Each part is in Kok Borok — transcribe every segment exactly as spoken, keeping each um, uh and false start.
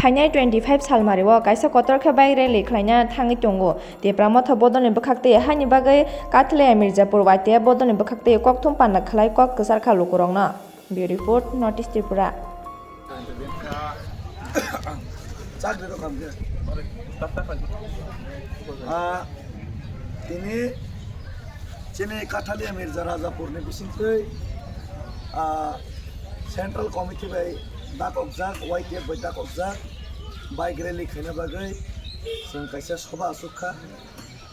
Phainai twenty five salmari o kaisa kotor khe bike rally khlaina thangwi tongo. Tipra Motha bodolni bwkhak twi haini bagwi Kathaliya Mirzapur Y T F bodolni bwkhak twi kokthum panda khlai kok kwchar kha lukurokno. Bureau Report, North East Tripura. Ah, tini chini Kathaliya Mirza Rajapurni bisingtwi, ah, Central Committee bai dakokjak, Y T F bai dakokjak bike rally khaina bagwi chwng kaisa soba asuk kha.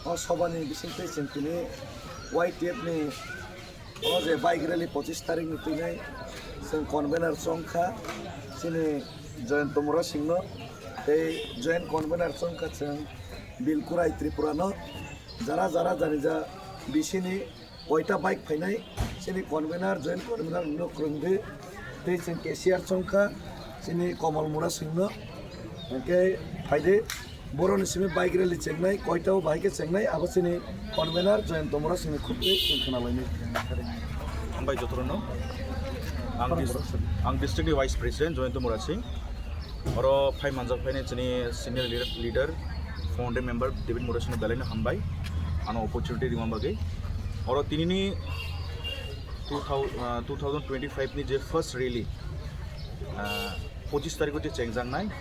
O sobani bisingtwi chwng tini Y T F ni o je bike rally pochis tarik ni twinai chwng convener chong kha chini Joyanta Murasing no, tei joint convener chong kha chwng Bilkurai Tripura no. Jara jara jani ja bisini koita bike phainai, chini convener, joint convener no kwrwngdi, tei chwng cashier chong kha chini Komol Murasing no. Hwnkhe phaidi, boroni simi bike rally chengnai, koita o bahai khe chengnai, abo chini convener Joyanta Murasing ni khuk twi chwng khna lainai. Hambai jotono. Ang dis-, ang district ni vice president Joyanta Murasing. Oro phai manjak phainai chini senior leader, leader, founder member David Murasing no belai no hambai, ano opportunity rima bagwi. Oro tinini two thousand, ah, two thousand twenty-five ni je first rally, ah, pochis tarikh o je chengjaknai,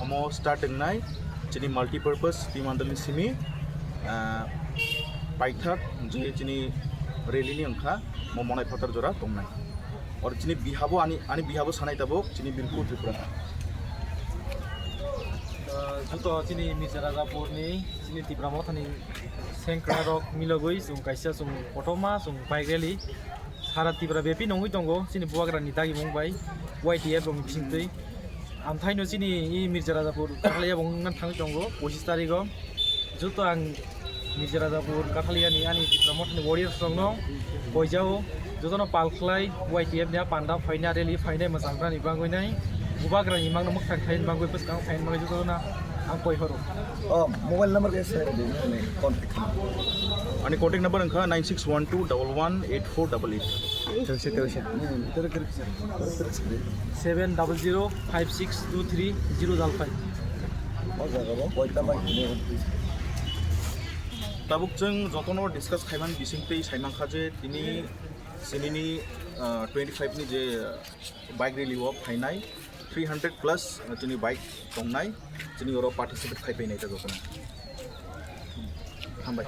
omo start wngnai chini multipurpose Bimandal ni simi, ah, paithak je chini rally ni wngkha, mo Monai Phatar jora tongnai. Or chini bihabo ani, ani bihabo sanai tabuk chini Bilku Tripura. Ah, juto chini Mirza Rajapur ni, chini Tipra Motha ni sengkra rok milogwi chwng kaisa chwng kotorma chwng bike rally sara Tipra bepi nongwi tongo chini bubagra ni dagimung bai Y T F rok ni bisingtwi. Amthaino chini i Mirza Rajapur Kathalia bo wngna thangwi tongo pochis tarigo. Joto ang Mirza Rajapur Kathalia ni ani Tipra Motha ni warriors rokno koijao, jotono pal khlai Y T F ni a panda phaina rally phainai mwchangprani bagwi nai bubagra ni mangno mwkhang khlaini bagwi bwskang phaini bagwi jotono ang koi horo. Oh, mobile number khe share di, nini contact number. Ani contact number wngkha nine six one two double one eight four double eight. Terse, terse. Hmm, terse, terse. Seven double zero five six two three zero double five. O jaga bo koita bai tini. Tabuk chwng jotono discuss khaiman bisingtwi saimankha je tini sinini, ah, twenty five ni je, ah, bike rally o phainai three hundred plus, ah, chini bike tongnai, chini oro participate khai painai ta jotono. Hambai.